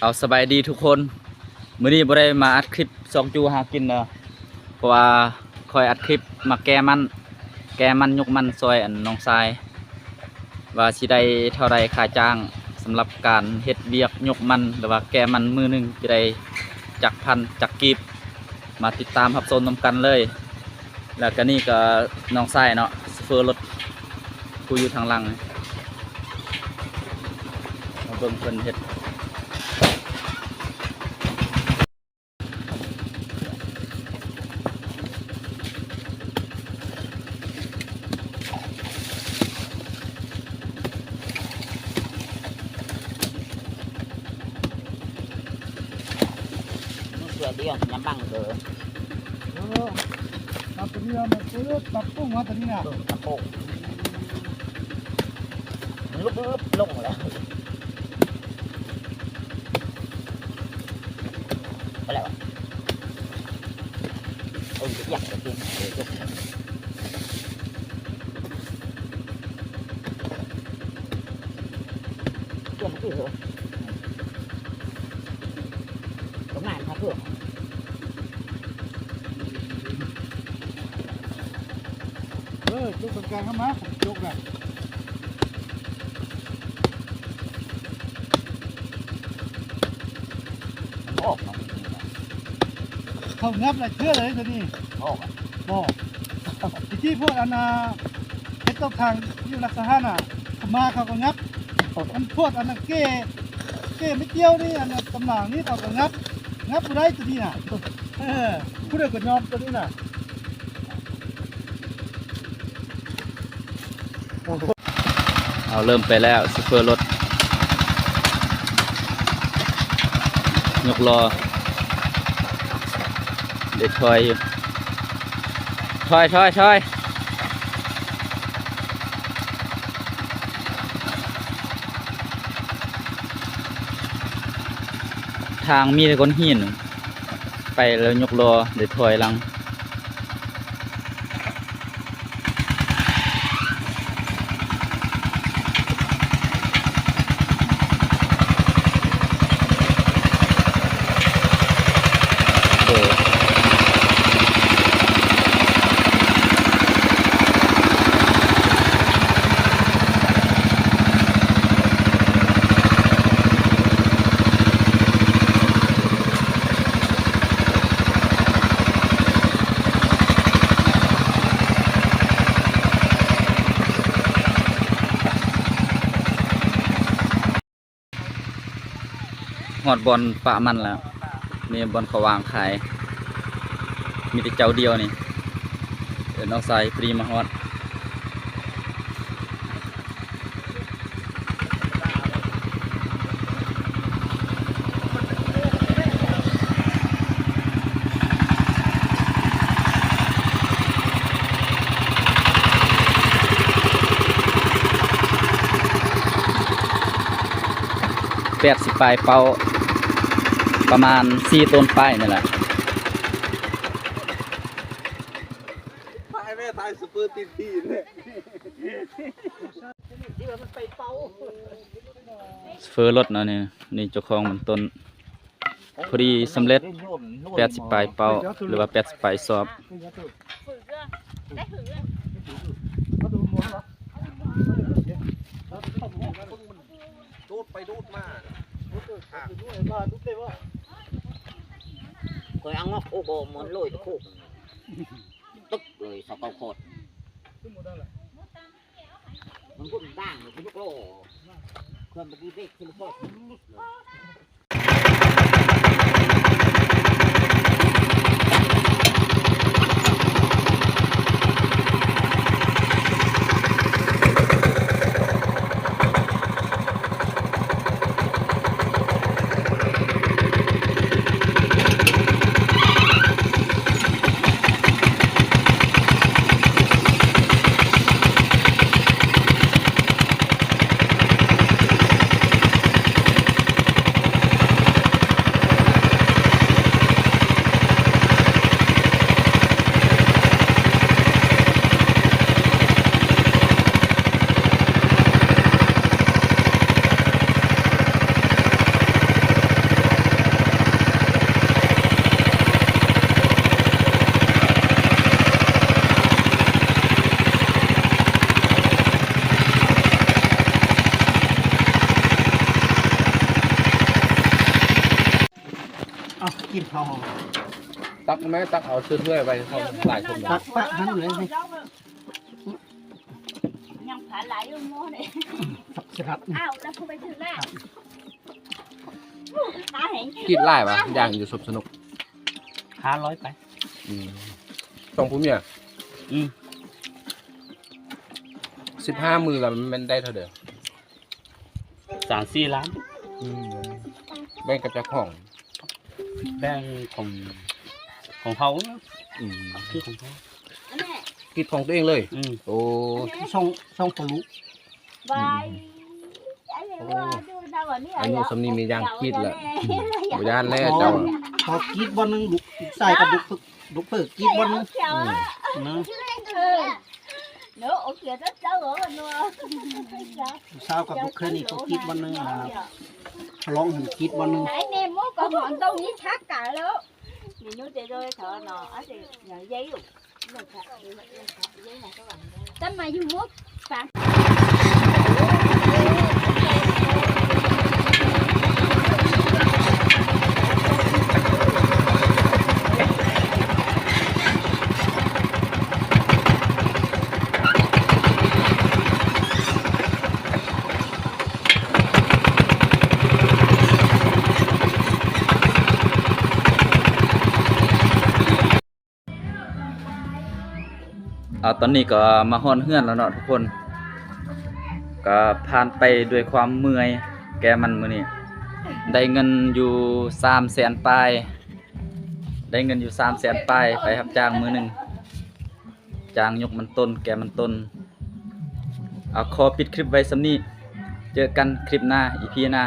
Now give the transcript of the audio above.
ເອົາ ສະບາຍດີທຸກຄົນ. ມື້ນີ້ບໍ່ໄດ້ມາອັດຄລິບຊອກຢູ່ຫາກິນເດີ ເພາະວ່າຂ້ອຍອັດຄລິບມາແກ່ມັນ ແກ່ມັນ ຍົກມັນຊ່ອຍອັນນ້ອງຊາຍ ວ່າຊິໄດ້ເທົ່າໃດຄ່າຈ້າງ ສຳລັບການເຮັດວຽກຍົກມັນ ຫຼືວ່າແກ່ມັນມື້ໜຶ່ງຊິໄດ້ຈັກພັນຈັກກີບ. ມາຕິດຕາມຮັບຊົມນຳກັນເລີຍ. ແລ້ວກະນີ້ກະນ້ອງຊາຍເນາະ ໂຊເຟີລົດ ຜູ້ຢູ່ທາງຫຼັງ ມາເບິ່ງເພິ່ນເຮັດ. ເສືອດຽວຍາມບັງເດີ. ເອີ ປັບຕົວນີ້ ມັນເປີດປັບປຸງວ່າຕົວນີ້ນະ ເອີ ປັບປຸງ ມັນລຸບໆລົງແລ້ວ ໄປແລ້ວ ເອີ ຢາກໄປກິນ ເອີ ເອີ ຕົງນັ້ນ ເອີ ຈົກກາງໆ ເຂົ້າມາ ຈົກນະ ມັນອອກມາ ເຂົ້າງັບຫຼາຍເທື່ອເລີຍໂຕນີ້ ອອກ ບໍ່ ຕະກີ້ພວກອັນນ່າ ເຮັດຕອກທາງຢູ່ລັກສະຫະນະ ເຂົ້າມາເຂົາກໍງັບ ອັນພວກອັນນັ້ນເກ້ ເກ້ໄມ້ກ່ຽວນີ້ ອັນຕຳໜ່າງນີ້ເຂົາກໍງັບ ງັບບໍ່ໄດ້ໂຕນີ້ນະ ເອີ ຜູ້ໃດກໍຍອມໂຕນີ້ນະ. ເອົາ ເລີ່ມໄປແລ້ວ ໂຊເຟີລົດ ຍົກລໍ້ ເດັກຖອຍຢູ່ ຖອຍ ຖອຍ ຖອຍ. ທາງມີແຕ່ກ້ອນຫີນ ໄປແລ້ວຍົກລໍ້ໄດ້ຖອຍຫຼັງ. ຮອດບ່ອນປະມັນແລ້ວ ນີ້ບ່ອນເຂົາວາງຂາຍ ມີແຕ່ເຈົ້າດຽວນີ້ ເອີ້ນເອົາສາຍຟຣີມາຮອດ. ແປດສິບປາຍເປົ້າ ປະມານສີ່ໂຕນປາຍນີ້ແຫຼະ. ຖ່າຍແມ່ ຖ່າຍສະເປີຕິດທີ່ແຫຼະ ເຟີລົດເນາະນີ້ ນີ້ເຈົ້າຂອງມັນຕົ້ນ ພໍດີສຳເລັດ ແປດສິບປາຍເປົ້າ ຫຼືວ່າແປດສິບປາຍສອບ. ໂດດໄປໂດດມາ ຂ້ອຍເອົາງອກໂອບໍ່ມັນໂລຍຕະໂຄກ ຕຶກເລີຍ ຊາວເກົ້າຂອດ ມັນພຸ້ນຕ່າງ ມັນຍົກລໍ້ ເຄື່ອງເມື່ອກີ້ເບຣກ ເຄື່ອງເລີຍ. ກິນເຂົ້າຫ້ອງ ຕັກແມ່ ຕັກເອົາເຊື່ອຖ້ວຍໄວ້ເຮົາຫຼາຍຄົນ ຕັກປະຫັ້ນເລີຍນີ້ ຍັງຜາຫຼາຍຢູ່ໝໍ້ນີ້ ຜັກສະລັດນີ້ ອ້າວ ແລ້ວຜູ້ໄປຖືກລາດ ຕາແຫງ ກິນຫຼາຍຫວາ ຢ່າງຢູ່ສົມສະໜຸກ ຫ້າຮ້ອຍໄປ ອືມ ສອງຜົວເມຍ ອືມ ສິບຫ້າມື້ລະແມ່ນໄດ້ເທົ່າໃດ? ສາມສີ່ລ້ານ ອືມ ແບ່ງກັບເຈົ້າຂອງ ແບ່ງຂອງ ຂອງເຮົາ ອືມ ຄືຂອງເຮົາ ກິນຂອງຕົວເອງເລີຍ ອືມ ໂອ້ ສອງ ສອງພໍ່ລູກ ອືມ ໂອ້ ອາຍຸສ່ຳນີ້ມີຢ່າງກິນລະ ບໍ່ຢ້ານແລ້ວເຈົ້າ ພໍກິນບ່ອນໜຶ່ງ ລູກຊາຍກັບລູກ ລູກເພິ່ນກິນບ່ອນໜຶ່ງ ອືມ ເນາະ ເອີ ເນາະ ໂອເຄ ເຈົ້າ ເຈົ້າ ເນາະ ລູກສາວກັບລູກເຂີຍນີ້ກໍກິນບ່ອນໜຶ່ງ ອາ ລອງໃຫ້ກິນບ່ອນໜຶ່ງ ເອົາ ຕອນນີ້ກໍມາຮອດເຮືອນແລ້ວເນາະທຸກຄົນ ກໍຜ່ານໄປດ້ວຍຄວາມເມື່ອຍແກ່ມັນມື້ນີ້ ໄດ້ເງິນຢູ່ສາມແສນປາຍ ໄດ້ເງິນຢູ່ສາມແສນປາຍ ໄປຮັບຈ້າງມື້ໜຶ່ງ ຈ້າງຍົກມັນຕົ້ນ ແກ່ມັນຕົ້ນ ເອົາ ຂໍປິດຄລິບໄວ້ສ່ຳນີ້ ເຈີກັນຄລິບໜ້າ ອີພີໜ້າ.